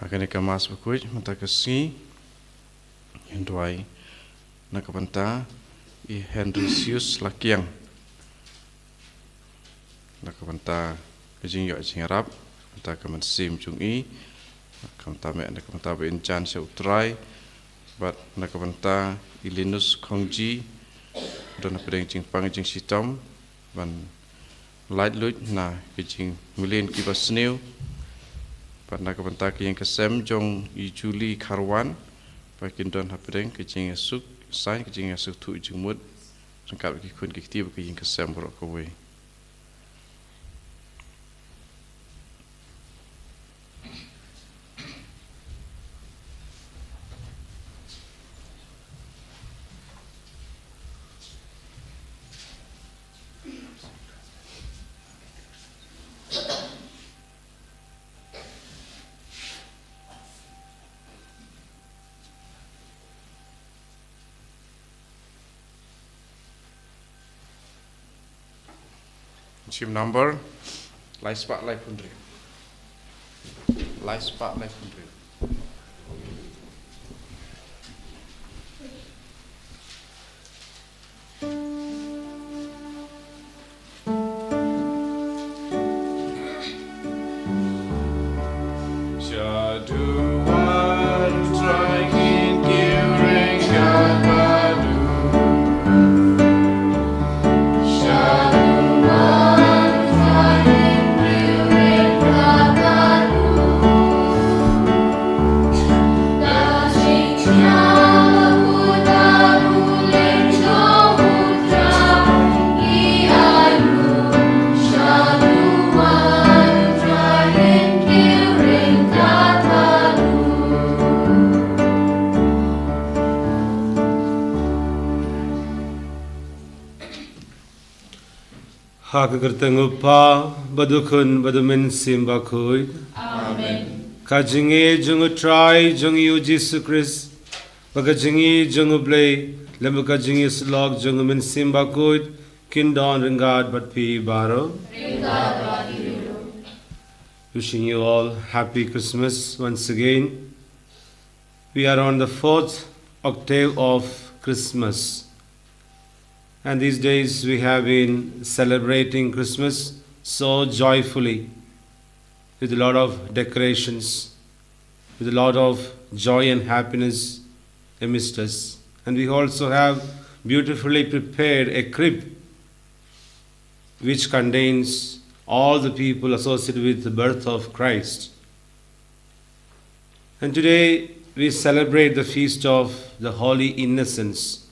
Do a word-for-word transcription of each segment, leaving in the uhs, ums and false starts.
Ha kane ka Mass bakhuid mynta ka sngi, ngin duwai na ka bynta i Henricius Lakiang, na ka bynta ka jingïoh jingïarap, bynta ka mynsiem jong i, na ka bynta meh, na ka bynta ba in jan sha U Trai, bad na ka bynta i Linus Khongji, don hapdeng jingpang jingshitom ban laitluid na ki jingmlien kiba sniew, bad na ka bynta ka ïing ka sem jong i Julie Kharwan, ba kin don hapdeng ka jingïasuk, saiñ ka jingïasuk thuh jingmut ryngkat bad ki khun ki kti bad ka ïing ka sem baroh kawei. Shim number lai spah lai phew hynriew. Lai spah lai phew hynriew. Ha ka kyrteng U Kpa, bad U Khun, bad U Mynsiem Bakhuid. Amen. Ka jingïeit jong U Trai jong ngi U Jisu Khrist, bad ka jingïeit jong U Blei, lem bad ka jingïasyllok jong U Mynsiem Bakhuid, kin don ryngkat bad phi baroh. Ryngkat bad phi ruh. Wishing you all happy Christmas once again. We are on the fourth octave of Christmas. And these days we have been celebrating Christmas so joyfully, with a lot of decorations, with a lot of joy and happiness amidst us. And we also have beautifully prepared a crib which contains all the people associated with the birth of Christ. And today we celebrate the feast of the Holy Innocents,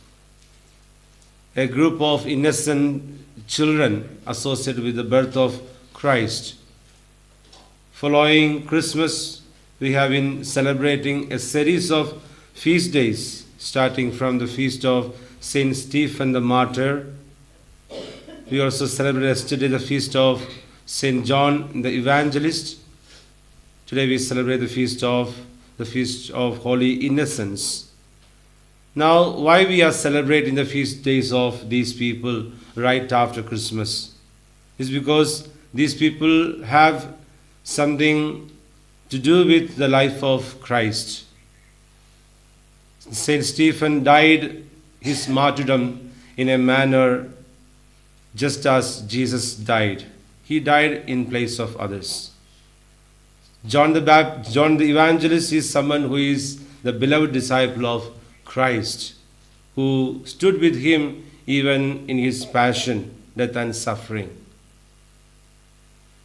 a group of innocent children associated with the birth of Christ. Following Christmas, we have been celebrating a series of feast days, starting from the feast of Saint Stephen the Martyr. We also celebrated yesterday the feast of Saint John the Evangelist. Today we celebrate the feast of, the feast of Holy Innocents. Now, why we are celebrating the feast days of these people right after Christmas is because these people have something to do with the life of Christ. Saint Stephen died his martyrdom in a manner just as Jesus died. He died in place of others. John the Bap-, John the Evangelist is someone who is the beloved disciple of Christ, who stood with him even in his passion, death, and suffering.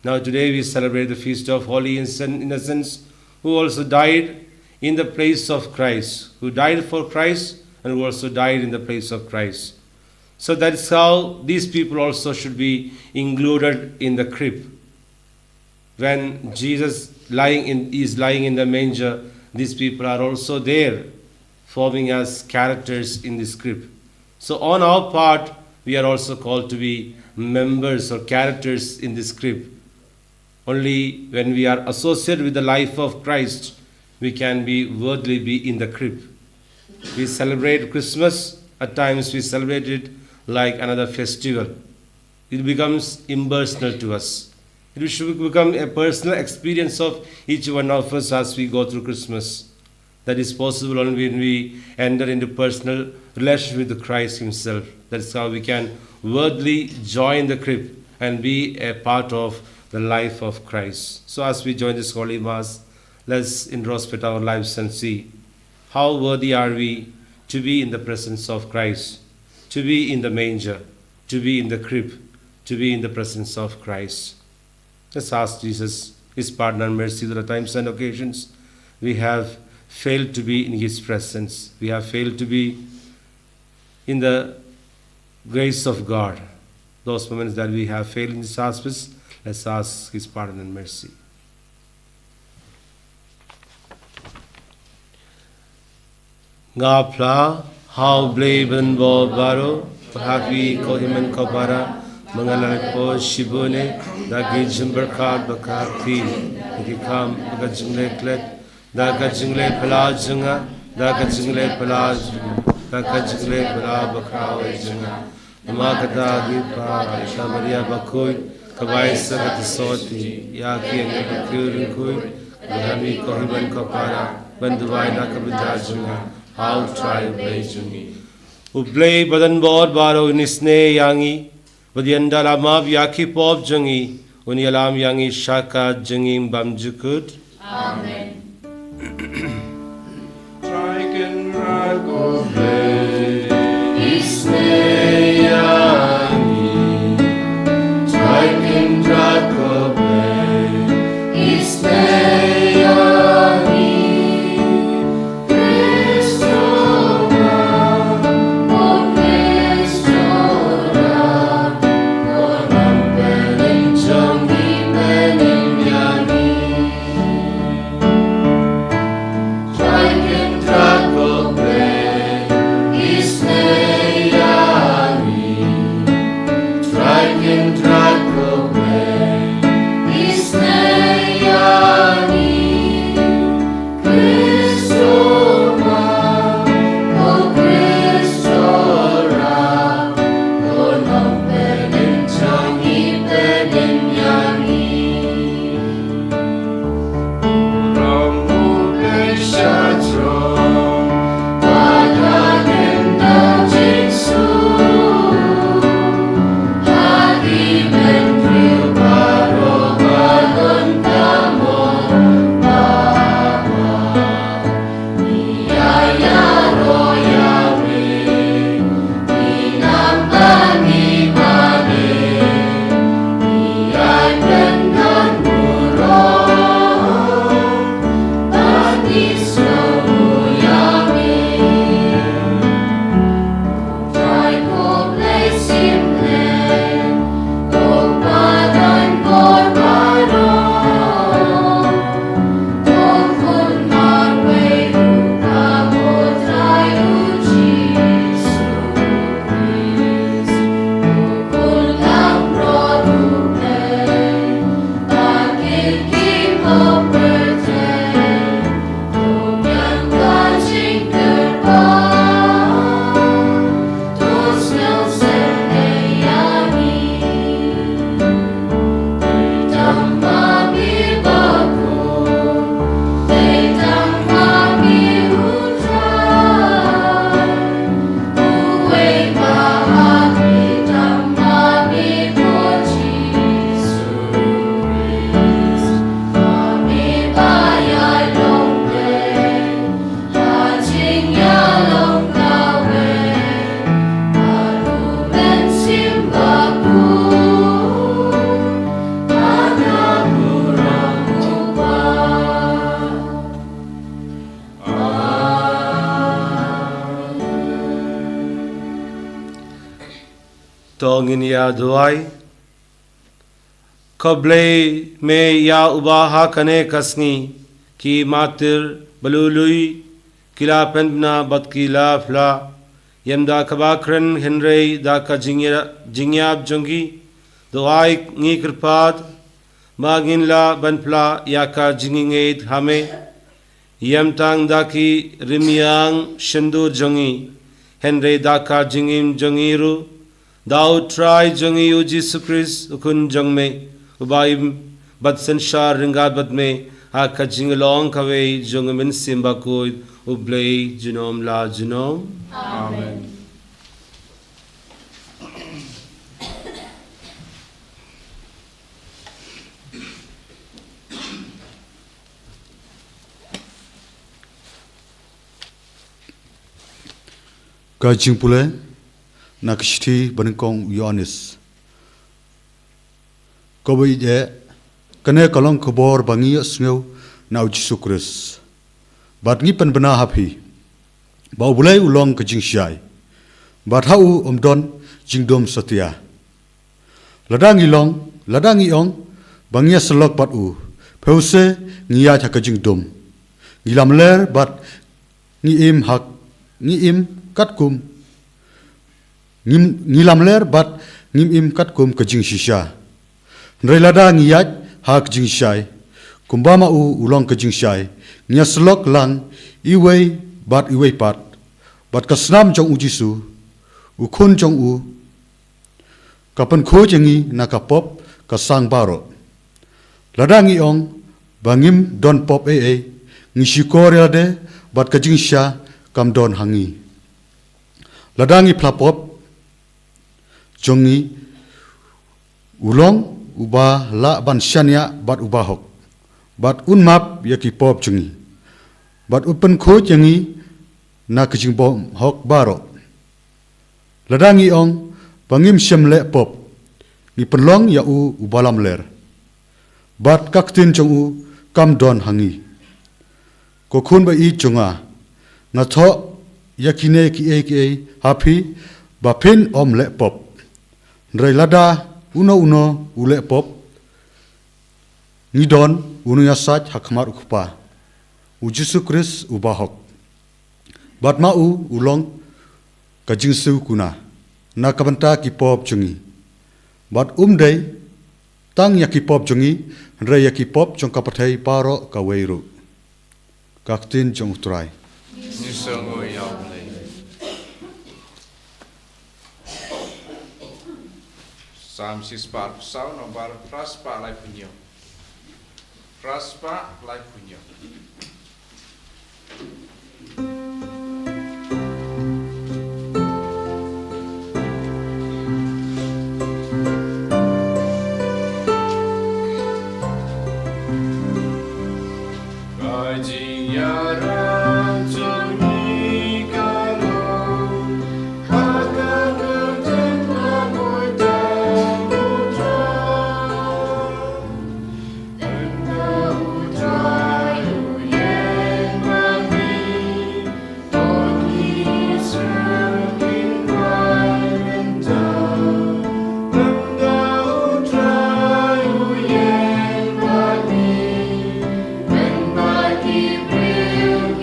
Now, today we celebrate the feast of Holy Innocen-, Innocents, who also died in the place of Christ, who died for Christ and who also died in the place of Christ. So that's how these people also should be included in the crib. When Jesus lying in, is lying in the manger, these people are also there, forming as characters in this crib. So on our part, we are also called to be members or characters in this crib. Only when we are associated with the life of Christ, we can be worthily be in the crib. We celebrate Christmas, at times we celebrate it like another festival. It becomes impersonal to us. It should become a personal experience of each one of us as we go through Christmas. That is possible only when we enter into personal relationship with Christ Himself. That is how we can worthily join the crib and be a part of the life of Christ. So, as we join this Holy Mass, let's introspect our lives and see how worthy are we to be in the presence of Christ, to be in the manger, to be in the crib, to be in the presence of Christ. Let's ask Jesus His pardon and mercy. There are times and occasions we have failed to be in His presence. We have failed to be in the grace of God. Those moments that we have failed in this aspect, let's ask His pardon and mercy. Nga phla ha U Blei Badan Bor Baroh, ba ha ki ko hynmen ko para, ba nga la leh por shibun eh, da ki jingpyrkhat bad ka kti, da ki kam bad ka jingleh klet, da ka jingleh phylla jong nga, da ka jingleh phylla jong nga, da ka jingleh phylla bakhraw eh jong nga. Namar kata ki paw, Maria bakhuid, kaba ai sa ka jingsotti ïa ki angel bad ki riewkhuid, bad ïa ki ko hynmen ko para, ban duwai na ka bynta jong nga ha U Trai U Blei jong ngi. U Blei Badan Bor Baroh un isynei ïa ngi, bad ynda la map ïa ki pop jong ngi, un ïalam ïa ngi sha ka jingim bymjukut. Amen. Trai Kynrad ko Blei, isynei ïa ngi. Trai Kynrad ko Blei, isynei ïa ngi. Khrist u ma, ko Khrist u ra, ko nongpynim jong ngi, pynim ïa ngi. Trai Kynrad ko Blei, isynei ïa ngi. Trai Kynrad ko Blei, isynei ïa ngi. Khrist u ma, ko Khrist u ra, ko nongpynim jong ngi, pynim ïa ngi. To ngin ïa duwai. Ko Blei, me ïa uba ha kane ka sngi ki martir ba lui lui ki la pynbna bad ki la phla, ym da kaba kren hynrei da ka jingïa-, jingïap jong ki. To ai ngi kyrpad ba ngin lah ban phla ïa ka jingïeit ha me, ym tang da ki rmiang shyntur jong ngi, hynrei da ka jingim jong ngi ruh, da U Trai jong ngi U Jisu Khrist, U Khun jong me, Uba im bad synshar ryngkat bad me ha ka jinglong kawei jong u Mynsiem Bakhuid, U Blei junom la junom. Amen. Ka jingpule na ka shithi banyngkong u Ïoannis. Ko ba ïeit, kane ka long ka khubor ba ngi ïohsngew na u Jisu Khrist bad ngi pynbna ha phi, ba U Blei u long ka jingshai, bad ha u ym don jingdum satia. Lada ngi long, lada ngi ong ba ngi ïasyllok bad u, phew se ngi ïaid ha ka jingdum, ngi lamler bad ngi im ha, ngi im katkum, ngi, ngi lamler bad ngim im katkum ka jingshisha. Hynrei lada ngi ïaid ha ka jingshai, kumba ma u u long ka jingshai, ngi ïasyllok lang iwei bad iwei pat, bad ka snam jong u Jisu, u Khun jong u, ka pynkhuid ïa ngi na ka pop ka sang baroh. Lada ngi ong ba ngim don pop ei ei, ngi shukor ïa lade bad ka jingshisha kam don ha ngi. Lada ngi phla pop jong ngi, u long uba lah ban shaniah bad uba hok, bad un map ïa ki pop jong ngi, bad un pynkhuid ïa ngi na ka jingbymhok baroh. Lada ngi ong ba ngim shym leh pop, ngi pynlong ïa u uba lamler, bad ka ktien jong u kam don ha ngi. Ko khun ba ïeit jong nga, nga thoh ïa kine kiei kiei ha phi, ba phin ym leh pop. Hynrei lada uno uno u leh pop, ngi don u nongïasaid ha khmat u Kpa, u Jisu Khrist uba hok. Bad ma u u long ka jingsiew kuna na ka bynta ki pop jong ngi, bad um dei tang ïa ki pop jong ngi, hynrei ïa ki pop jong ka pyrthei baroh kawei ruh. Ka ktien jong U Trai. Ngi sngew ïa U Blei. Salm shispah arphew saw, nombar phraspah laiphew hynñiew. Phraspah laiphew hynñiew. Ka jingïarap jong ngi ka long ha ka kyrteng kaba muai tang U Trai. Ynda U Trai u ïeng bad ngi, to ngi sngewthuh mynta. Ynda U Trai u ïeng bad ngi, mynta ki briew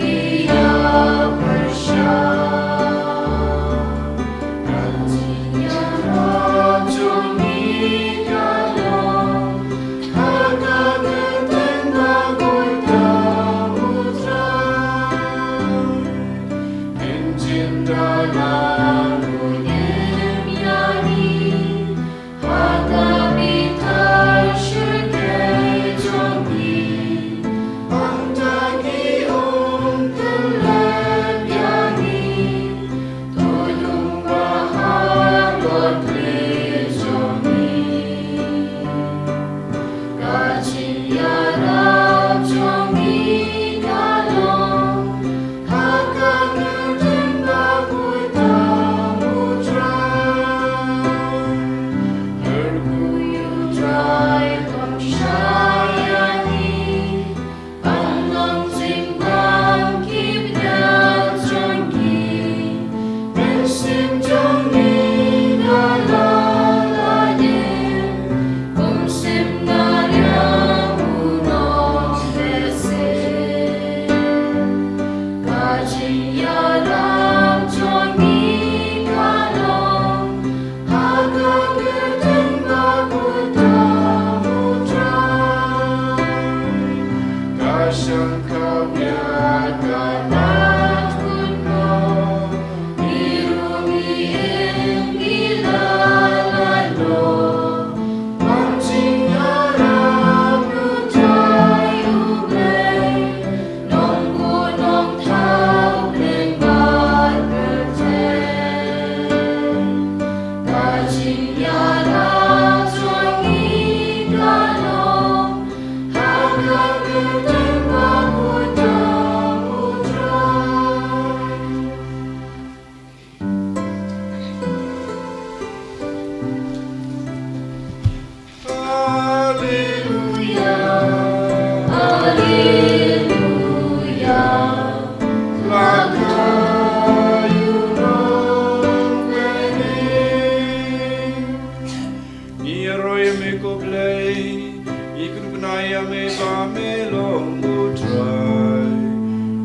Ngi ïaroh ïa me ko Blei, ngi kynpna ïa me ba me long u Trai.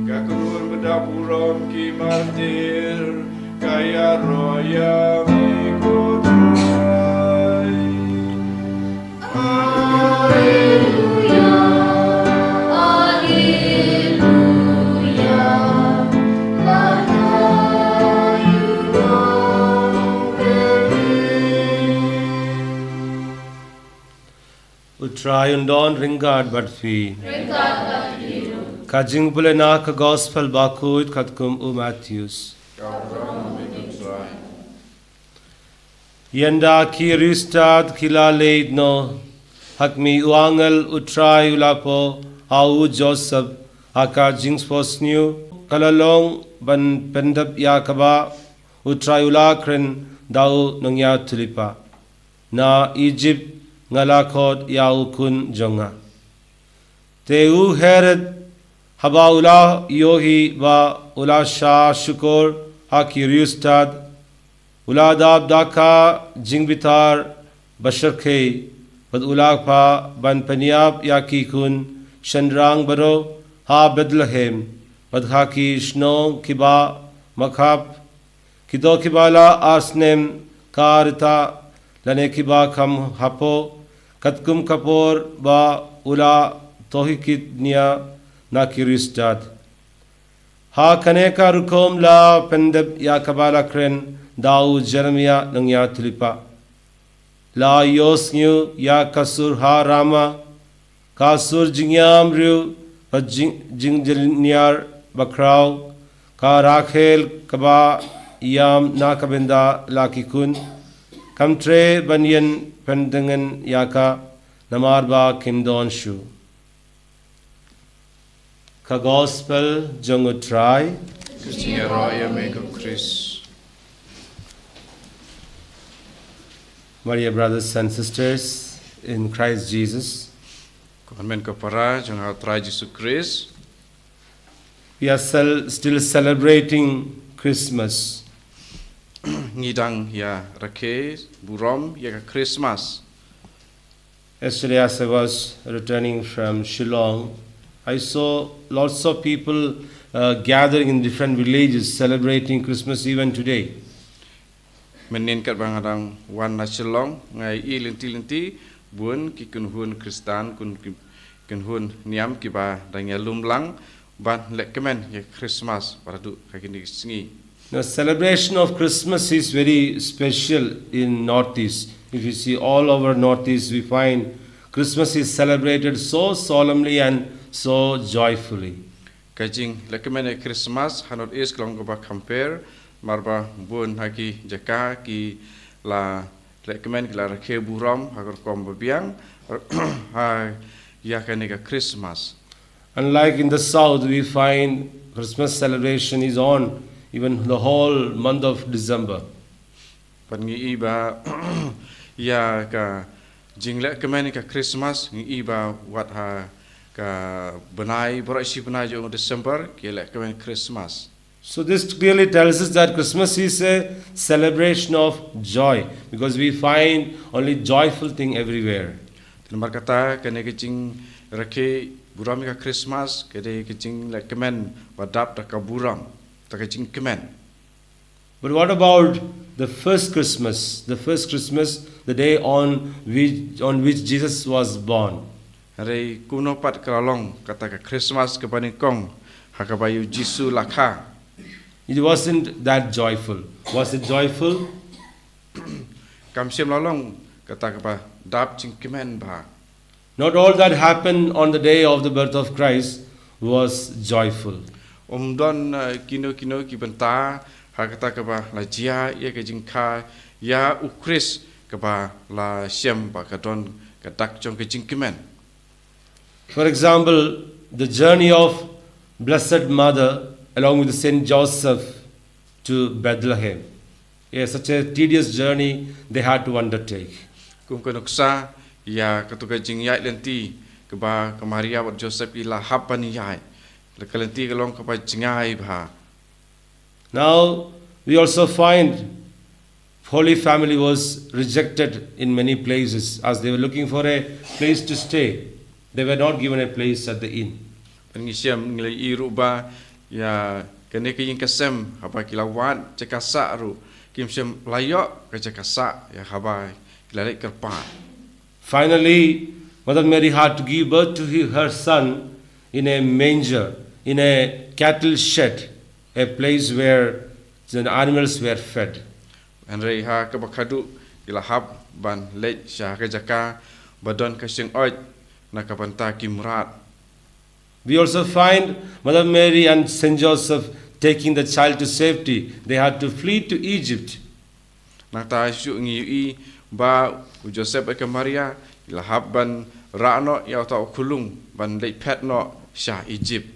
Ka kynhun ba dap burom ki martir ka ïaroh ïa me ko Trai. Alleluia, alleluia, la ka ïa U Trai un don ryngkat bad phi. Ryngkat bad phi ruh. Ka jingpule na ka Gospel bakhuid katkum u Mathaios. Ka burom ïa me ko Trai. Ynda ki riewstad ki la leit noh, ha khmih u angel U Trai u la poi ha u Joseph ha ka jingsngewsynei, ka la long ban pyndep ïa kaba U Trai u la kren da u nongïathuhlypa: Na Ijipt nga la khot ïa u khun jong nga. Te u Herod, haba u la ïohi ba u la shah shukor ha ki riewstad, u la dap da ka jingbitar bashyrkhei, bad u la phah ban pynïap ïa ki khun shynrang baroh ha Bethlehem bad ha ki shnong kiba makhap, kito kiba la ar snem ka rta lane kiba kham hapoh, katkum ka por ba u la tohkit nia na ki riewstad. Ha kane ka rukom la pyndep ïa kaba la kren da u Jeremiah nongïathuhlypa: La ïohsngew ïa ka sur ha Rama, ka sur jingïam riew bad jing, jingjynjar bakhraw, ka Rakhel kaba ïam na ka bynta la ki khun, kam treh ban ïeng pyndengngeit ïa ka, namar ba kim don shuh. Ka Gospel jong U Trai. Ka jingïaroh ïa me ko Khrist. My dear brothers and sisters in Christ Jesus, ko hynmen ko para jong ha U Trai Jisu Khrist, we are cel-, still celebrating Christmas. Ngi dang ïa rakhe burom ïa ka Christmas. Yesterday, as I was returning from Shillong, I saw lots of people, uh, gathering in different villages celebrating Christmas even today. Mynnin katba nga dang wan na Shillong, nga ïohi lynti lynti bun ki kynhun Khristan, ki kynhun niam kiba dang ïalum lang ban lehkmen ïa ka Christmas bad haduh ha kine ki sngi. Now, celebration of Christmas is very special in Northeast. If you see all over Northeast, we find Christmas is celebrated so solemnly and so joyfully. Ka jinglehkmen ïa ka Christmas ha Northeast ka long kaba kham pher, namar ba bun ha ki jaka ki la lehkmen, ki la rakhe burom ha ka rukom babiang ha ïa kane ka Christmas. Unlike in the South, we find Christmas celebration is on even the whole month of December. Bad ngi ïohi ba ïa ka jinglehkmen ïa ka Christmas, ngi ïohi ba wat ha ka bnai, baroh shi bnai jong u December, ki lehkmen Christmas. So this clearly tells us that Christmas is a celebration of joy, because we find only joyful thing everywhere. Te namar kata, kane ka jingrakhe burom ïa ka Christmas ka dei ka jinglehkmen ba dap da ka burom, da ka jingkmen. But what about the first Christmas? The first Christmas, the day on which, on which Jesus was born. Hynrei kumno pat ka la long kata ka Christmas kaba nyngkong ha kaba ïa u Jisu la kha? It wasn't that joyful. Was it joyful? Kam shym la long kata kaba dap jingkmen bha. Not all that happened on the day of the birth of Christ was joyful. Um don, uh, kino kino ki bynta ha kata kaba la jia ïa ka jingkha ïa u Khrist kaba la shem ba ka don ka dak jong ka jingkmen. For example, the journey of Blessed Mother along with Saint Joseph to Bethlehem. Yes, such a tedious journey they had to undertake. Kum ka nuksa ïa katu ka jingïaid lynti kaba ka Maria bad Joseph ki la hap ban ïaid. La ka lynti ka long kaba jngai bha. Now, we also find Holy Family was rejected in many places as they were looking for a place to stay. They were not given a place at the inn. Ban ngi shem ngi la i ruh ba ïa kane ka ïing ka sem haba ki la wad jaka sah ruh kim shem la ïoh ka jaka sah ïa haba ki la leit kyrpad. Finally, Mother Mary had to give birth to he- her son in a manger, in a cattle shed, a place where the animals were fed. Hynrei ha kaba khadduh ki la hap ban leit sha ka jaka ba don ka shyngkhuid na ka bynta ki mrad. We also find Mother Mary and Saint Joseph taking the child to safety. They had to flee to Egypt. Nangta shuh ngi ïohi ba u Joseph bad ka Maria ki la hap ban rah noh ïa uta u khunlung ban leit phet noh sha Egypt.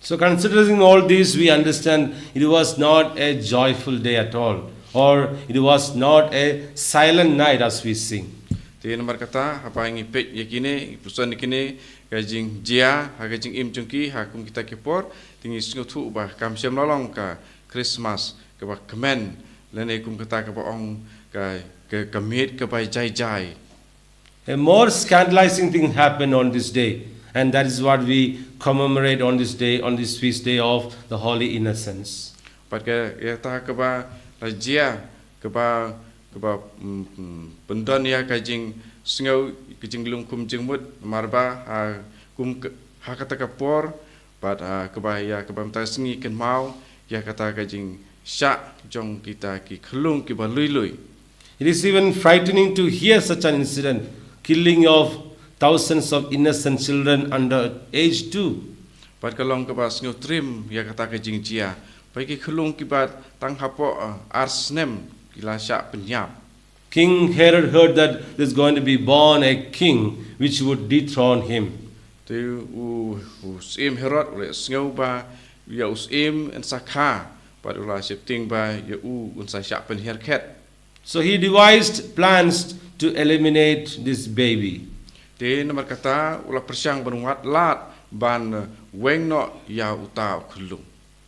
So, considering all this, we understand it was not a joyful day at all, or it was not a silent night as we sing. Te namar kata, haba ngi peit ïa kine, ngi puson ïa kine ka jingjia ha ka jingim jong ki ha kum kita ki por, te ngi sngewthuh ba kam shym la long ka Christmas kaba kmen, lane kum kata kaba ong ka, ka, ka miet kaba jai jai. A more scandalizing thing happened on this day, and that is what we commemorate on this day, on this feast day of the Holy Innocents. Bad ka, ïa kata kaba la jia, kaba, kaba, mm, mm, pyndon ïa ka jingsngew, ka jinglong kum jingmut, namar ba ha kum ka, ha kata ka por, bad, ah, kaba ïa kaba mynta sngi kynmaw ïa kata ka jingshah jong kita ki khunlung kiba lui lui. It is even frightening to hear such an incident, killing of thousands of innocent children under age two. Bad ka long kaba sngewtriem ïa kata ka jingjia ba ki khunlung kiba tang hapoh, ah, ar snem ki la shah pynïap. King Herod heard that there's going to be born a king which would dethrone him. Te u, u syiem Herod u la sngew ba ïa u syiem yn sa kha, bad u la sheptieng ba ïa u un sa shah pynhiar khet. So he devised plans to eliminate this baby. Te namar kata u la pyrshang ban wad lad ban weng noh ïa uta u khunlung.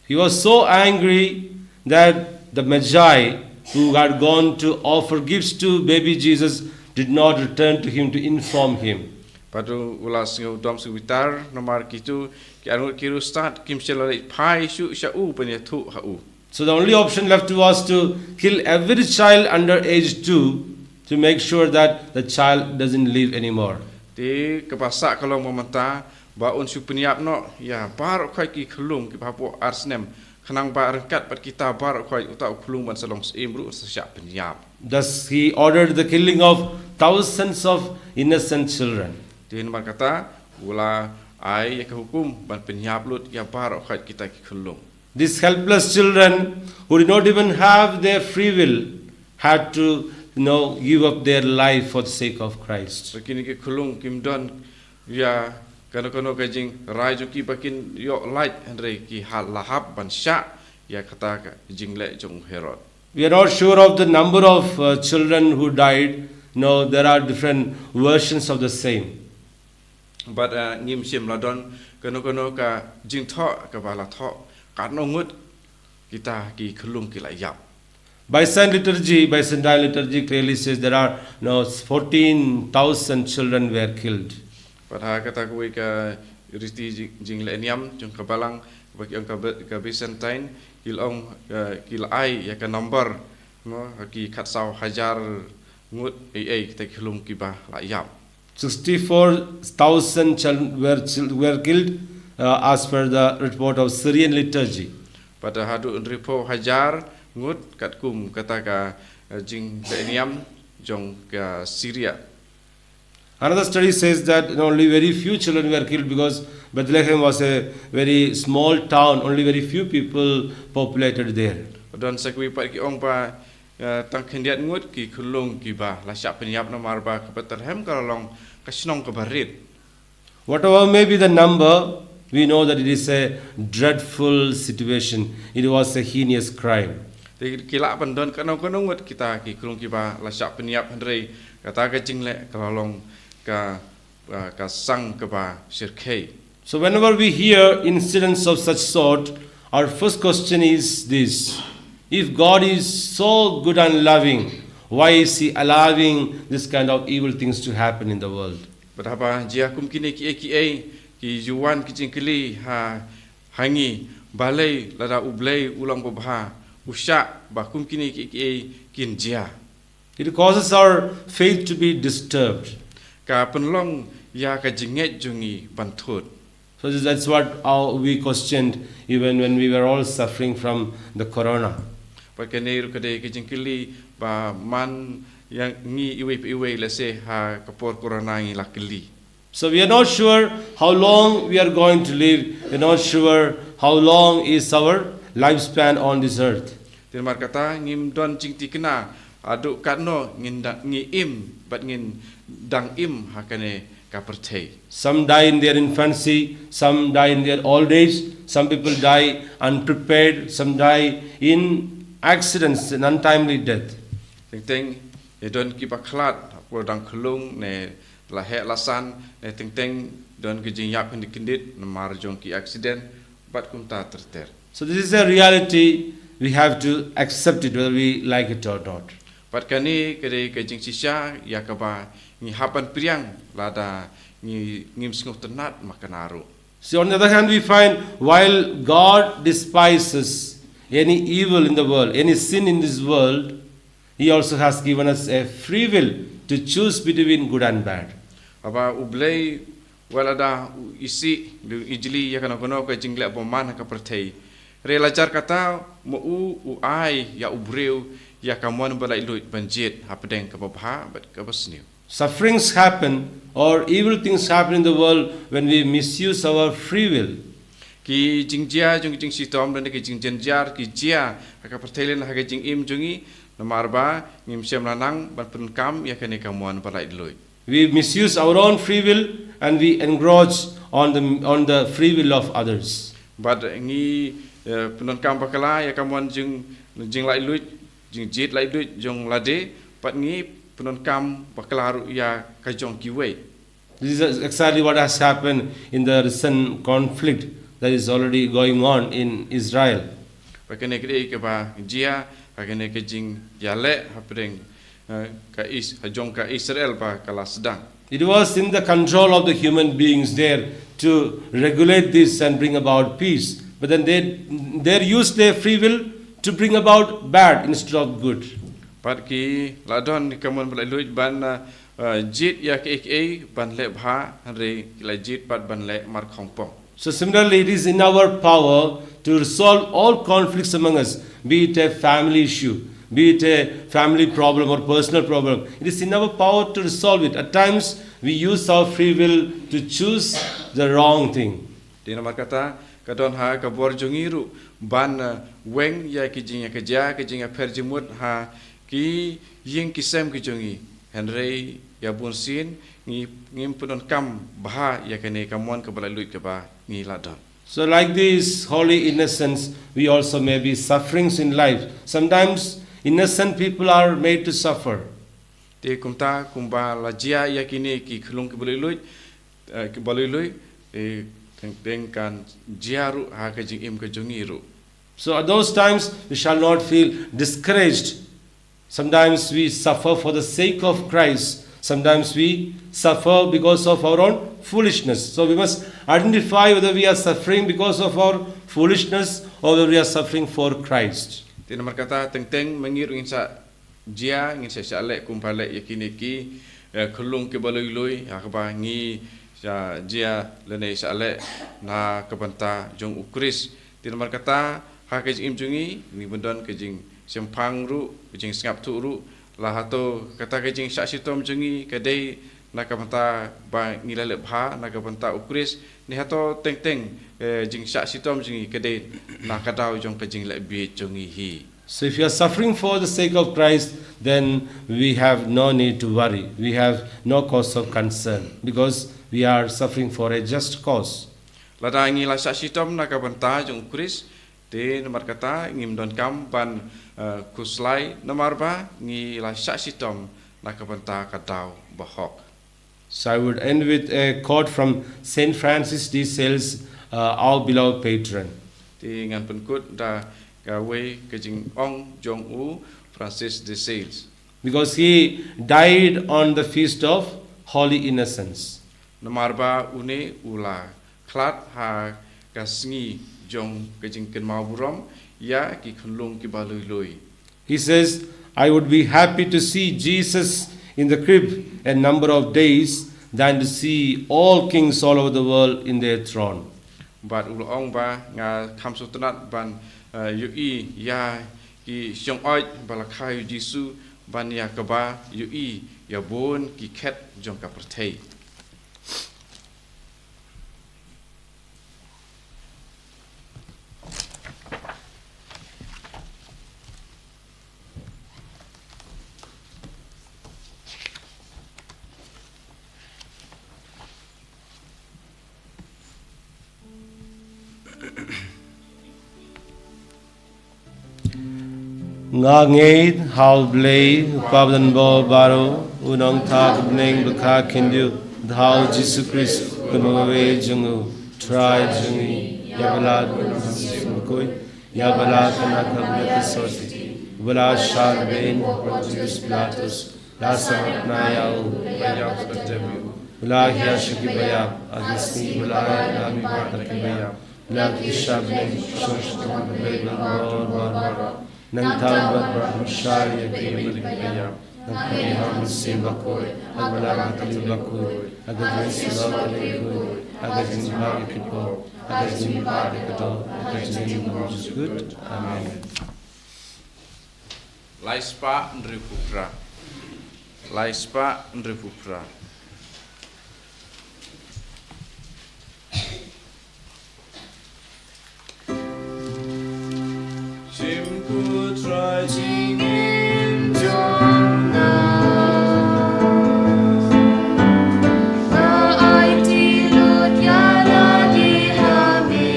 He was so angry that the Magi who had gone to offer gifts to baby Jesus did not return to him to inform him. Bad u la sngew dom sngew bitar namar kitu ki arngut ki riewstad kim shym la leit phai shuh sha u ban ïathuh ha u. So the only option left was to kill every child under age two to make sure that the child doesn't live anymore. Te kaba sah ka long ba mynta ba un shu pynïap noh ïa baroh khoit ki khunlung kiba hapoh ar snem, khnang ba ryngkat bad kita baroh khoit uta u khunlung ban sa long syiem ruh un sa shah pynïap. Thus he ordered the killing of thousands of innocent children. Te namar kata u la ai ïa ka hukum ban pynïap lut ïa baroh khoit kita ki khunlung. These helpless children who did not even have their free will had to, you know, give up their life for the sake of Christ. Ba kine ki khunlung kim don ïa kano kano ka jingrai jong ki ba kin ïoh lait, hynrei ki ha la hap ban shah ïa kata ka jingleh jong u Herod. We are not sure of the number of, uh, children who died. No, there are different versions of the same. Bad, uh, ngim shym la don kano kano ka jingthoh kaba la thoh katno ngut kita ki khunlung ki la ïap. Byzantine liturgy, Byzantine liturgy clearly says there are, no, fourteen thousand children were killed. Bad ha kata kawei ka riti jing, jingleh niam jong ka balang ba ki ong ka By-, ka Byzantine, ki la ong, uh, ki la ai ïa ka number, no, ki khatsaw hajar ngut ei ei kita ki khunlung kiba la ïap. Sixty-four thousand chil-, were, chil-, were killed, uh, as per the report of Syrian liturgy. Bad haduh hynriewphew hajar ngut katkum kata ka, uh, jingleh niam jong ka Syria. Another study says that only very few children were killed because Bethlehem was a very small town, only very few people populated there. Don sa kiwei pat ki ong ba, uh, tang khyndiat ngut ki khunlung kiba la shah pynïap namar ba ka Bethlehem ka la long ka shnong kaba rit. Whatever may be the number, we know that it is a dreadful situation. It was a heinous crime. Te ki lah ban don kano kano ngut kita ki khunlung kiba la shah pynïap, hynrei kata ka jingleh ka la long ka, uh, ka sang kaba shyrkhei. So whenever we hear incidents of such sort, our first question is this: If God is so good and loving, why is He allowing this kind of evil things to happen in the world? Bad haba jia kum kine kiei kiei, ki ju wan ki jingkylli ha, ha ngi, balei lada U Blei u long babha, u shah ba kum kine kiei kiei kin jia. It causes our faith to be disturbed. Ka pynlong ïa ka jingngeit jong ngi ban thut. So this, that's what our, we questioned even when we were all suffering from the corona. Bad kane ruh ka dei ka jingkylli ba man ïa ngi iwei pa iwei, lehse ha ka por corona ngi la kylli. So we are not sure how long we are going to live. We are not sure how long is our lifespan on this earth. Te namar kata ngim don jingthikna haduh katno ngin da, ngi im bad ngin dang im ha kane ka pyrthei. Some die in their infancy, some die in their old age, some people die unprepared, some die in accidents, an untimely death. Teng teng ïa don kiba khlad ha por dang khlung ne la heh la san, ne teng teng don ki jingïap kyndit kyndit namar jong ki accident bad kumta ter ter. So this is a reality, we have to accept it whether we like it or not. Bad kane ka dei ka jingshisha ïa kaba ngi hap ban pdiang lada ngi, ngim sngewtynnad ma kane ruh. So on the other hand, we find while God despises any evil in the world, any sin in this world, He also has given us a free will to choose between good and bad. Haba U Blei u la da u isih, u ijli ïa kano kano ka jingleh bymman ha ka pyrthei, hynrei la jar kata ma u u ai ïa u briew ïa ka mon ba laitluid ban jied hapdeng kaba bha bad kaba sniew. Sufferings happen or evil things happen in the world when we misuse our free will. Ki jingjia jong ki jingshitom lane ki jingjynjar ki jia ha ka pyrthei lane ha ka jingim jong ngi namar ba ngim shym la nang ban pyndonkam ïa kane ka mon ba laitluid. We misuse our own free will and we encroach on the, on the free will of others. Bad ngi, eh, pyndonkam bakla ïa ka mon jing, jinglaitluid, jingjied laitluid jong lade, bad ngi pyndonkam bakla ruh ïa ka jong kiwei. This is exactly what has happened in the recent conflict that is already going on in Israel. Bad kane ka dei kaba jia ha kane ka jingïaleh hapdeng, eh, ka Is-, ha jong ka Israel ba ka la sdang. It was in the control of the human beings there to regulate this and bring about peace. But then they, they used their free will to bring about bad instead of good. Bad ki la don ka mon ba laitluid ban, eh, eh, jied ïa kiei kiei ban leh bha, hynrei ki la jied pat ban leh markhongpong. So similarly, it is in our power to resolve all conflicts among us, be it a family issue, be it a family problem or personal problem. It is in our power to resolve it. At times, we use our free will to choose the wrong thing. Te namar kata, ka don ha ka bor jong ngi ruh ban, eh, weng ïa ki jingïakajia, ki jingïapher jingmut ha ki ïing ki sem ki jong ngi. Hynrei ïa bunsien ngi, ngim pyndonkam bha ïa kane ka mon kaba laitluid kaba ngi la don. So like these holy innocents, we also may be sufferings in life. Sometimes innocent people are made to suffer. Te kumta kumba la jia ïa kine ki khyllung kiba laitluid, eh, kiba laitluid, eh, teng teng kan jia ruh ha ka jingim ka jong ngi ruh. So at those times we shall not feel discouraged. Sometimes we suffer for the sake of Christ. Sometimes we suffer because of our own foolishness. So we must identify whether we are suffering because of our foolishness or whether we are suffering for Christ. Te namar kata teng teng ma ngi ruh ngin sa jia, ngin sa shah leh kumba leh ïa kine ki, eh, khyllung kiba laitluid, ha kaba ngi sa jia lane shah leh na ka bynta jong U Khrist. Te namar kata ha ka jingim jong ngi, ngi bym don ka jingshemphang ruh, ka jingsngap thuh ruh, la hato kata ka jingshah shitom jong ngi ka dei na ka bynta ba ngi la leh bha na ka bynta U Khrist, ne hato teng teng, eh, jingshah shitom jong ngi ka dei na ka daw jong ka jingleh bieit jong ngi hi. So if you are suffering for the sake of Christ, then we have no need to worry. We have no cause of concern because we are suffering for a just cause. Lada ngi la shah shitom na ka bynta jong U Khrist, te namar kata ngim donkam ban, eh, khuslai namar ba ngi la shah shitom na ka bynta ka daw bahok. So I would end with a quote from Saint Francis de Sales, uh, our beloved patron. Te ngan pynkut da kawei ka jingong jong u Francis de Sales. Because he died on the feast of Holy Innocents. Namar ba une u la khlad ha ka sngi jong ka jingkynmaw burom ïa ki khunlung kiba lui lui. He says, "I would be happy to see Jesus in the crib a number of days than to see all kings all over the world in their throne." Bad u la ong ba nga kham sngewtynnat ban, eh, ïohi ïa ki shong-oid ba la kha ïa u Jisu ban ïa kaba ïohi ïa bun ki khet jong ka pyrthei. Nga ngeit ha U Blei, U Kpa badonbor baroh, U Nongthaw bneng ba khyndiat, bad ha U Jisu Khrist, U Khun baieit jong U Trai jong ngi, ïa ba la duk ha u Mynsiem Bakhuid, ïa ba la khynnah ka Mari ka Sorti, ba la shah beiñ ha u Pontius Pilatus, la sahnarphna ïa u, la ïap bad la jem, u la hiar sha kiba ïap, ha ka sngi ba la ïalam bad kiba ïap, u la kiew sha bneng, u shong shatei U Blei badonbor baroh. Nangta un wan ban pynshai ïa kiba ïap, nangta ïa u Mynsiem Bakhuid, ha ka la ka Kynrad Bakhuid, ha ka jingïasyllok ka jingkhuid, ha ka jingbha ïa ki pop, ha ka jingbha ïa ka doh, ha ka jingim kaba suk. Amen. Lai spah hynriewphew phra. Lai spah hynriewphew phra. Shim ko Trai jingim jong nga. Nga aiti lut ïa lade ha me.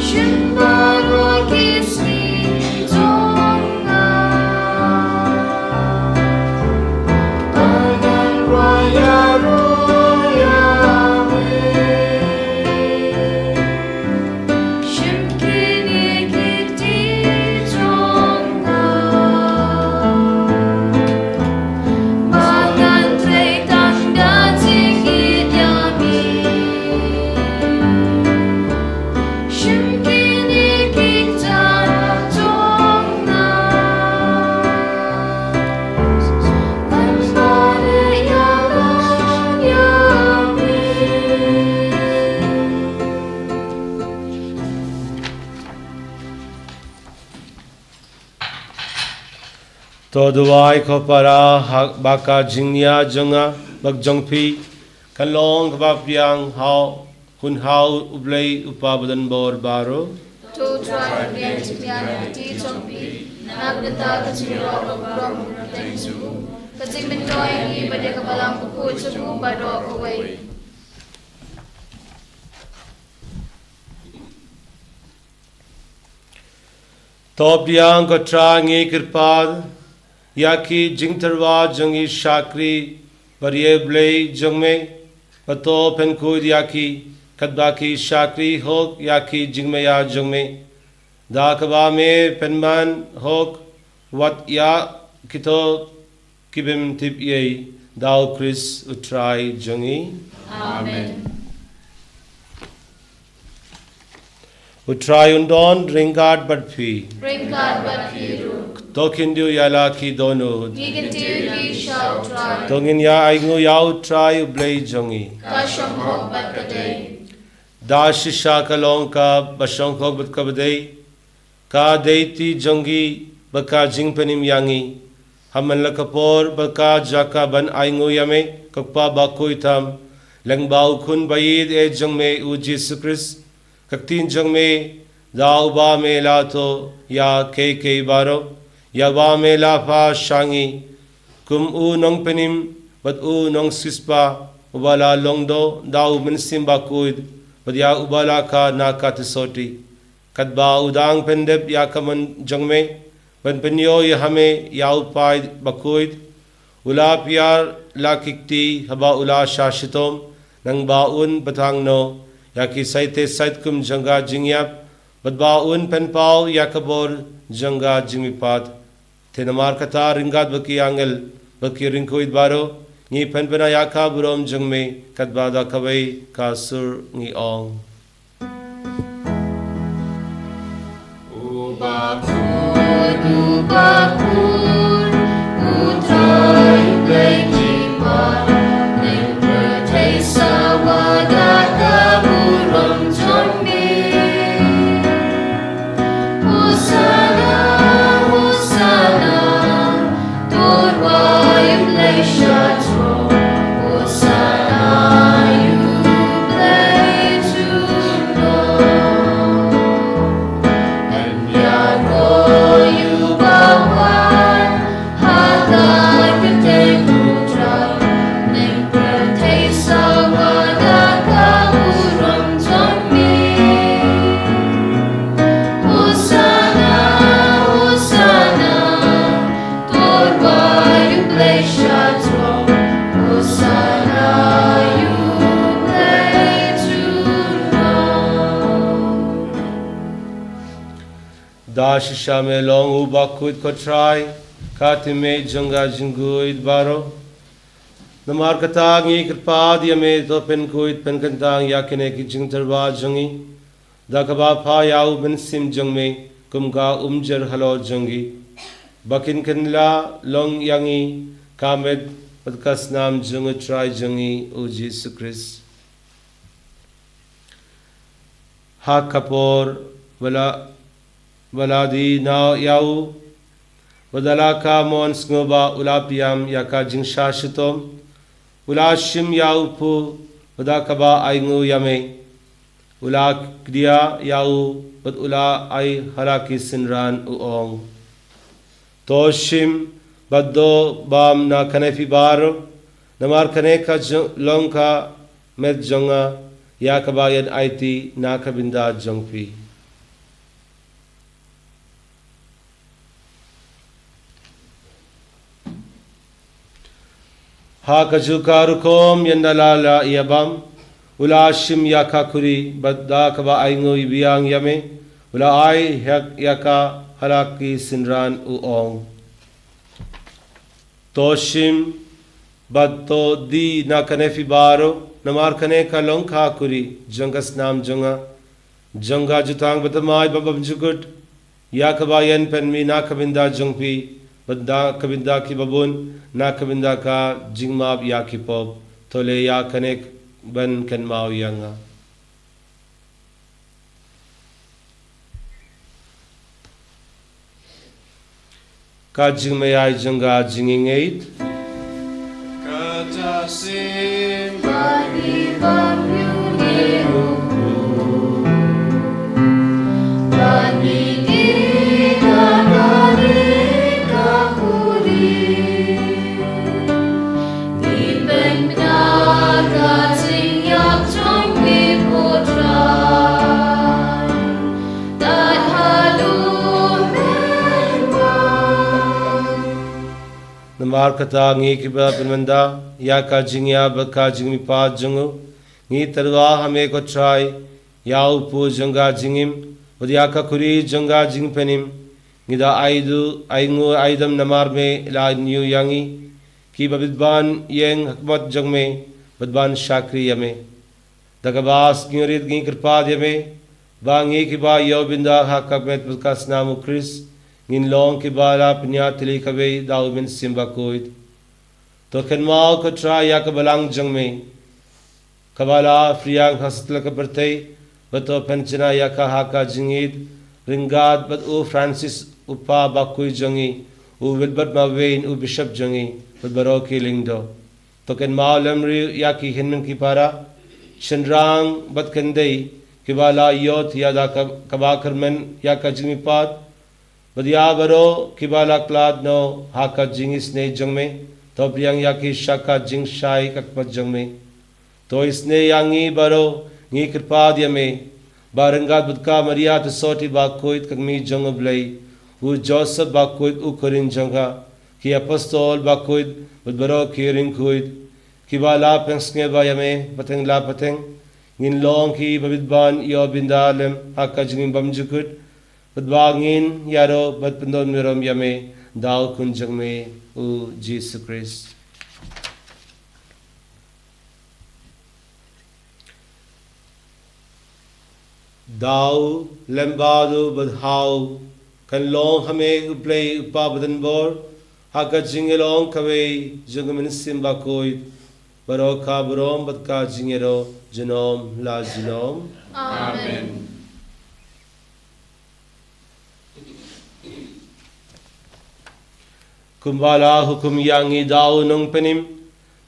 Shim baroh ki sngi jong nga. Ba ngan rwai ïaroh ïa me. Shim kine ki kti jong nga. Ba ngan trei tang da jingïeit ïa me. Shim kine ki kti jong nga. Ngan bad ïalap ïa me. To duwai ko para ha, ba ka jingïa jong nga bad jong phi kan long kaba biang ha u, hun ha U Blei U Kpa badonbor baroh. To Trai, pynbiang jingbiang ïa ki kti jong phi na ka bynta ka jingïaroh baroh ka jong u, ka jingmyntoi ïa ngi bad ïa ka Balang Bakhuid jong u baroh kawei. To pdiang ko Trai, ngi kyrpad ïa ki jingtyrwa jong ngi shakri bad ïa U Blei jong me, bad to pynkhuid ïa ki katba ki shakri hok ïa ki jingmaïa jong me. Da kaba me pynman hok wat ïa kito ki bym tip ei, da U Khrist U Trai jong ngi. Amen. U Trai un don ryngkat bad phi. Ryngkat bad phi ruh. To khyndiat ïa la ki dohnud. Ngi kyntiew ïa phi sha U Trai. To ngin ïa ainguh ïa U Trai U Blei jong ngi. Ka shong hok bad ka dei. Da shisha ka long kaba shong hok bad kaba dei. Ka dei kti jong ngi bad ka jingpynim ïa ngi. Ha man la ka por bad ka jaka ban ainguh ïa me, ko Kpa bakhuid tam, lyngba U Khun baieit jong me U Jisu Khrist, ka ktien jong me, da uba me la thoh ïa kiei kiei baroh, ïa uba me la phah sha ngi, kum u nongpynim bad u nongsiewspah, uba la long doh da U Mynsiem Bakhuid, bad ïa uba la kha na ka Kynrad Sorti. Katba u dang pyndep ïa ka mon jong me, ban pynïoh ïa ha me ïa u paid bakhuid, u la pynïar la ki kti haba u la shah shitom, nangba un btang noh ïa ki saite sait kum jong ka jingïap, bad ba un pynpaw ïa ka bor jong ka jingmihpat. Te namar kata ryngkat bad ki angel bad ki riewkhuid baroh, ngi pynbna ïa ka burom jong me, katba da kawei ka sur ngi ong. U Bakhuid, u Bakhuid, u Trai Blei jingpynban, ïa pyrthei sawa da ka burom jong me. Hosanna, Hosanna, to rwai u Blei sha throne. Hosanna ïa u Blei jong ngi. Ïa ko ïa u ba wan ha ka kyrteng u Trai, ïa pyrthei sawa da ka burom jong me. Hosanna, Hosanna, to rwai u Blei sha throne. Hosanna ïa u Blei jong ngi. Da shisha me long u Bakhuid ko Trai, ka tymmen jong ka jingkhuid baroh. Namar kata ngi kyrpad ïa me, to pynkhuid pynkyntang ïa kine ki jingtyrwa jong ngi, da kaba pha ïa u Mynsiem jong me kum ka umjer halor jong ngi, ba kin kylla long ïa ngi ka met bad ka snam jong u Trai jong ngi u Jisu Khrist. Ha ka por ba la, ba la die noh ïa u, bad da la ka mon sngewbha u la pdiang ïa ka jingshah shitom, u la shim ïa u pud, bad da kaba ainguh ïa me, u la kdiah ïa u, bad u la ai ha la ki synran u ong: To shim bad doh bam na kane phi baroh, namar kane ka jong, long ka met jong nga, ïa kaba yn aiti na ka bynta jong phi. Ha kajuh ka rukom, ynda la la ïa bam, u la shim ïa ka khuri, bad da kaba ainguh biang ïa me, u la ai ïa ka ha la ki synran u ong: To shim bad to die na kane phi baroh, namar kane ka long ka khuri jong ka snam jong nga, jong ka jutang bathymmai bad bymjukut, ïa kaba yn pynmih na ka bynta jong phi, bad na ka bynta ki babun, na ka bynta ka jingmap ïa ki pop. To leh ïa kane ban kynmaw ïa nga. Ka jingmyntoi jong ka jingïeit. Ka jingïeit. Namar kata ngi kiba pynmynta ïa ka jingïap bad ka jingmihpat jong u, ngi tyrwa ha me ko Trai, ïa u pud jong ka jingim, bad ïa ka khuri jong ka jingpynim. Ngi da ai du, ainguh, aidam namar me la ñiew ïa ngi, kiba bit ban ïeng ha khmat jong me, bad ban shakri ïa me. Da kaba sngewrit ngi kyrpad ïa me, ba ngi kiba ïoh bynta ha ka met bad ka snam u Khrist, ngin long kiba la pynïaid tylli kawei da u Mynsiem Bakhuid. To kynmaw ko Trai ïa ka balang jong me, kaba la pdiang ha satlak ka pyrthei, bad to pynjanai ïa ka ha ka jingïeit, ryngkat bad u Francis u Pop bakhuid jong ngi, u Wilbert Mavin u Bishop jong ngi, bad baroh ki lyngdoh. To kynmaw lem ruh ïa ki hynmen ki para, shynrang bad khyndai, kiba la ïoh thiah da ka, kaba kyrmen ïa ka jingmihpat, bad ïa baroh kiba la khlad noh ha ka jingisynei jong me, to pdiang ïa ki sha ka jingshai ha khmat jong me. To isynei ïa ngi baroh, ngi kyrpad ïa me, ba ryngkat bad ka Maria Theisotti bakhuid ka Kmie jong u Blei, u Joseph bakhuid u khun jong ka, ki apostol bakhuid, bad baroh ki riewkhuid, kiba la pynsngewbha ïa me, pateng la pateng, Ngin long ki ba bit ban ïoh bynda lem ha ka jingim bymjukut, bad ba ngin ïaroh bad pyndonburom ïa me da u Khun jong me, u Jisu Khrist. Da u lem bad u bad ha u kan long ha me, U Blei U Kpa badonbor, ha ka jingïalong kawei jong U Mynsiem Bakhuid, baroh ka burom bad ka jingïaroh junom la junom. Amen. Kumba la hukum ïa ngi da u Nongpynim,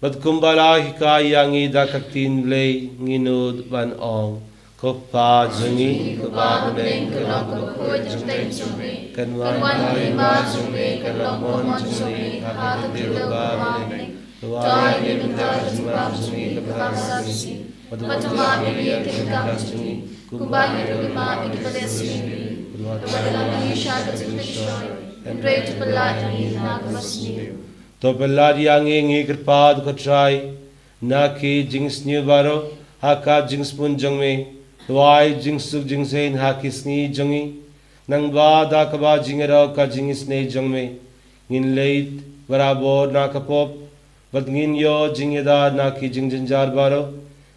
bad kumba la hikai ïa ngi da ka ktien Blei, ngi nud ban ong: Ko Kpa jong ngi, uba ha bneng, ka long ka bakhuid jingtei jong me. Kan wan ka hima jong me, kan long mon jong me ha ka khyndew uba ha bneng. Duwai ïa ngi mynta ha ka jingmap jong ngi kaba ha ka sngi, bad to map ïa ngi ïa ki ryngkat jong ngi, kumba ngi ruh ngi map ïa kiba leh sngi ïa ngi. Bad wat ïalam ïa ngi sha ka jingpynshoi, hynrei to pyllait ïa ngi na kaba sniew. To pyllait ïa ngi, ngi kyrpad, ko Trai, na ki jingsniew baroh ha ka jingsbun jong me. To ai jingsuk jingsaiñ ha ki sngi jong ngi, nangba da kaba jingïaroh ka jingisynei jong me, ngin leit barabor na ka pop, bad ngin ïoh jingïada na ki jingjynjar baroh,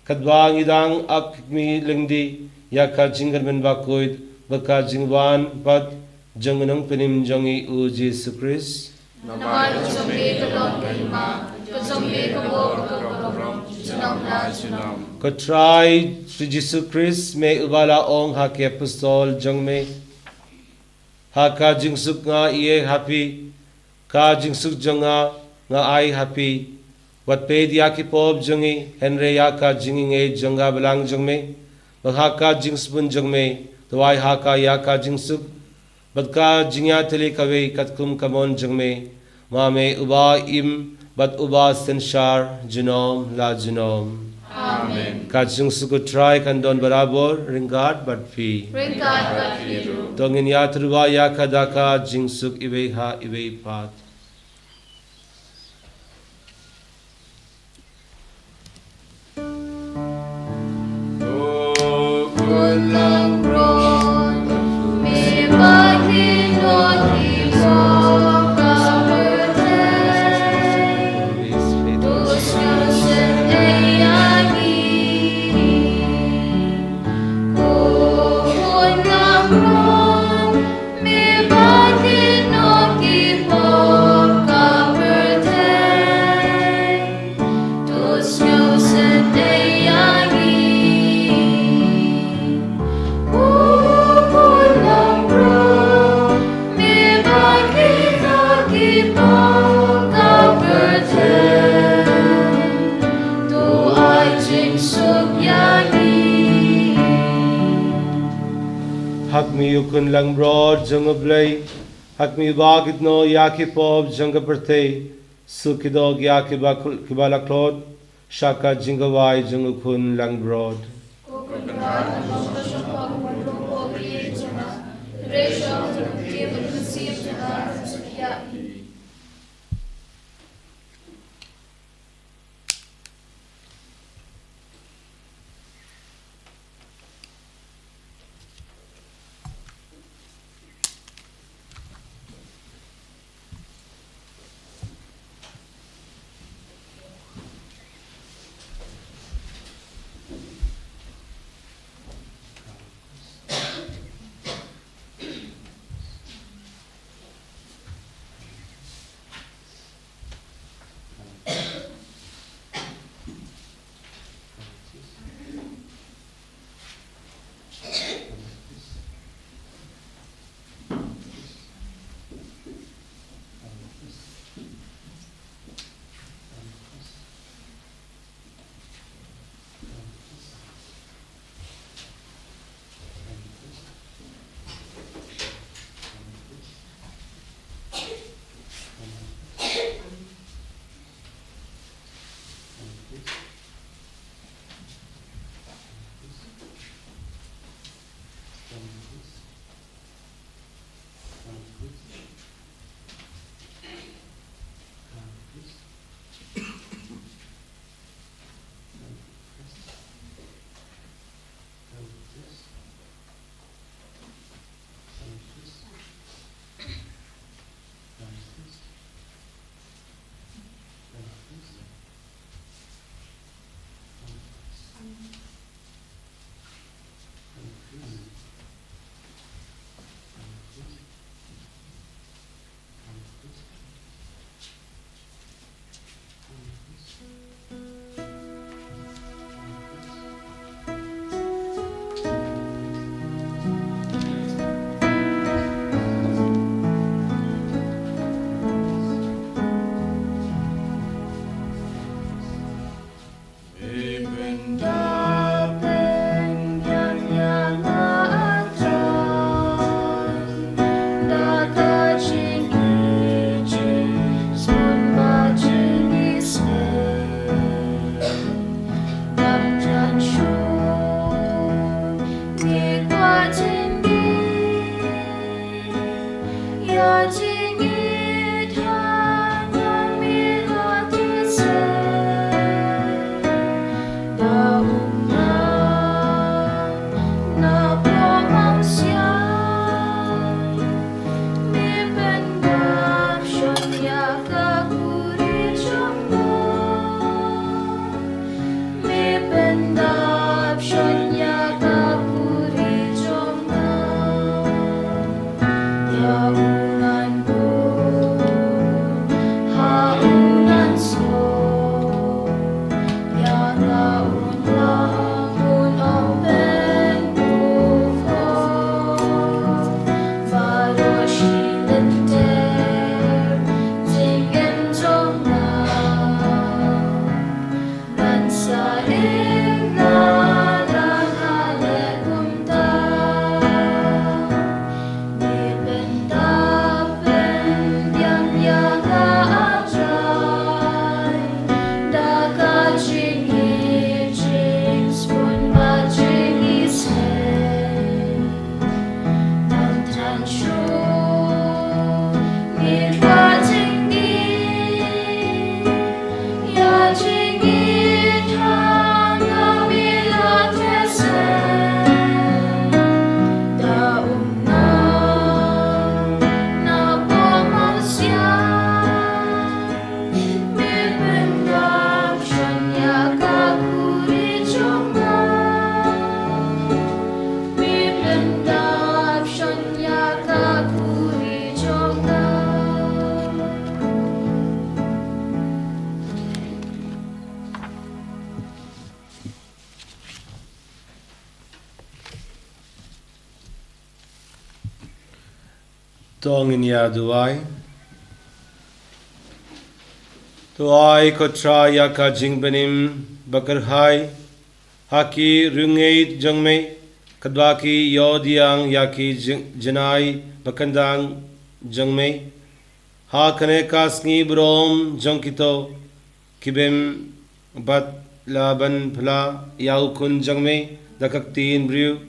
katba ngi dang ap khmih lynti ïa ka jingkyrmen bakhuid bad ka jingwan pat jong u Nongpynim jong ngi, u Jisu Khrist. Namar ka jong me ka long ka hima, ka jong me ka burom, ka burom, junom la junom. Ko Trai Jisu Khrist, me uba la ong ha ki apostol jong me: Ha ka jingsuk nga ïeit ha phi, ka jingsuk jong nga nga ai ha phi. Wat peit ïa ki pop jong ngi, hynrei ïa ka jingïeit jong ka balang jong me. Bad ha ka jingsbun jong me, to ai ha ka ïa ka jingsuk bad ka jingïatylli kawei katkum ka mon jong me, ma me uba im bad uba synshar junom la junom. Amen. Ka jingsuk u Trai kan don barabor ryngkat bad phi. Ryngkat bad phi ruh. To ngin ïatyrwa ïa ka da ka jingsuk iwei ha iwei pat. Ha khmih, U Khun langbrot jong U Blei, ha khmih uba kit noh ïa ki pop jong ka pyrthei, suk khie doh ïa kiba, kiba la khlot sha ka jingkhawai jong U Khun langbrot. To ngin ïa duwai. To ai ko Trai ïa ka jingpynim ba kyrhai ha ki riewngeit jong me, katba ki ïoh diang ïa ki jing-, jinai ba kyndang jong me. Ha kane ka sngi burom jong kito ki bym pat la ban phla ïa u Khun jong me da ka ktien briew,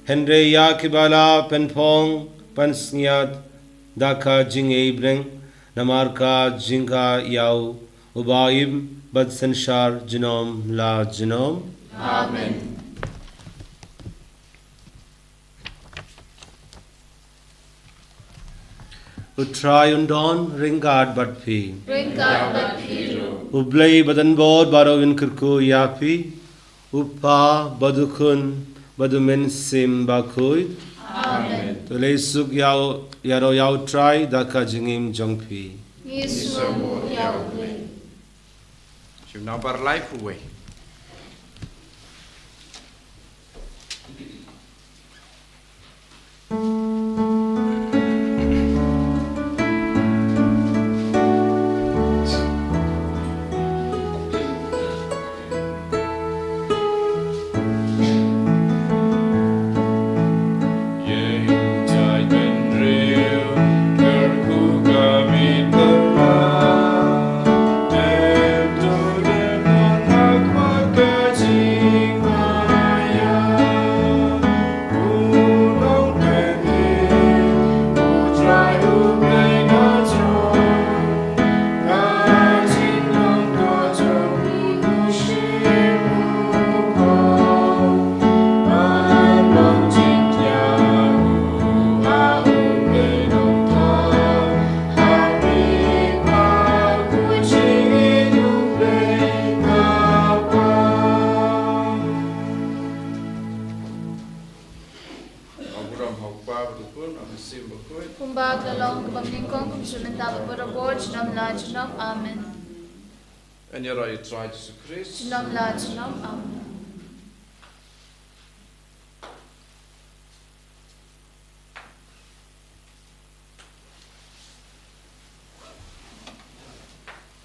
hynrei ïa kiba la pynphong pynsngiat da ka jingïeit bneng, namar ka jingkha ïa u, uba im bad synshar junom la junom. Amen. U Trai un don ryngkat bad phi. Ryngkat bad phi ruh. U Blei badonbor baroh un kyrkhu ïa phi, u Kpa bad u Khun bad u Mynsiem Bakhuid. Amen. To leit suk ïa u, ïaroh ïa u Trai da ka jingim jong phi. Ngi sngewbha ïa u Blei. Shim nang bar lai phuwei. Kumba ka la long kaba nyngkong, kumjuh mynta bad barabor, junom la junom. Amen. Yn ïaroh ïa u Trai Jisu Khrist. Junom la junom. Amen.